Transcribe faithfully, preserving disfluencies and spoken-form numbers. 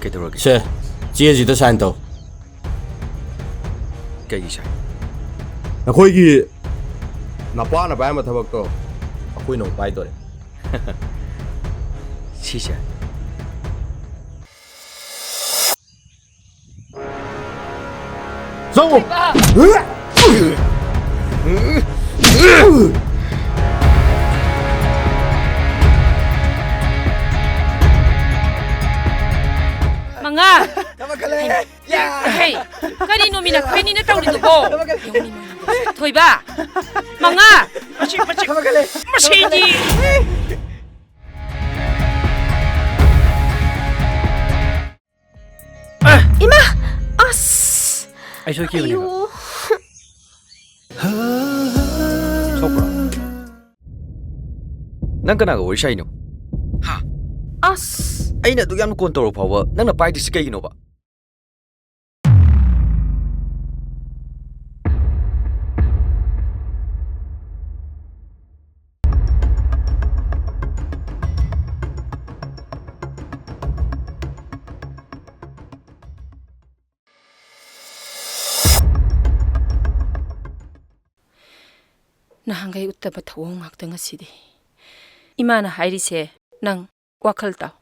ꯀꯩꯗꯧꯔꯒꯦ? ꯁꯦ, ꯆꯦꯁꯤꯗ ꯁꯥꯏꯟ ꯇꯧ꯫ ꯀꯩꯒꯤ ꯁꯥꯏꯟ? ꯅꯈꯣꯏꯒꯤ ꯅꯄꯥꯅ ꯄꯥꯏꯔꯝꯕ ꯊꯕꯛꯇꯣ ꯑꯩꯈꯣꯏꯅ ꯑꯃꯨꯛ ꯄꯥꯏꯗꯣꯔꯦ꯫ ꯁꯤꯁꯦ꯫ ꯆꯪꯉꯣ! ꯃꯉꯥ꯫ ꯊꯕꯛ ꯈꯜꯂꯦ! ꯍꯦ, ꯀꯔꯤꯅꯣ ꯃꯤ ꯅꯈꯣꯏꯅꯤꯅ ꯇꯧꯔꯤꯗꯨꯕꯣ? ꯊꯣꯏꯕ, ꯃꯉꯥ꯫ ꯃꯁꯤ, ꯃꯁꯤ, ꯊꯕꯛ ꯈꯜꯂꯦ! ꯃꯁꯤꯗꯤ꯫ ꯏꯃꯥ! ꯑꯁ! ꯑꯩ ꯁꯣꯏꯈꯤꯕꯅꯦꯕ꯫ ꯑꯌꯣ! ꯁꯣꯛꯄ꯭ꯔꯣ? ꯅꯪ ꯀꯅꯥꯒ ꯋꯥꯔꯤ ꯁꯥꯏꯅꯣ? ꯍꯥ? ꯑꯁ! ꯑꯩꯅ ꯑꯗꯨꯛ ꯌꯥꯝꯅ ꯀꯣꯟ ꯇꯧꯔ ꯐꯥꯎꯕ ꯅꯪꯅ ꯄꯥꯏꯗ꯭ꯔꯤꯁꯤ ꯀꯩꯒꯤꯅꯣꯕ? ꯅꯍꯥꯟꯈꯩ ꯎꯠꯇꯕ ꯊꯧꯑꯣꯡ ꯉꯥꯛꯇ ꯉꯁꯤꯗꯤ꯫ ꯏꯃꯥꯅ ꯍꯥꯏꯔꯤꯁꯦ ꯅꯪ ꯋꯥꯈꯜ ꯇꯥꯎ꯫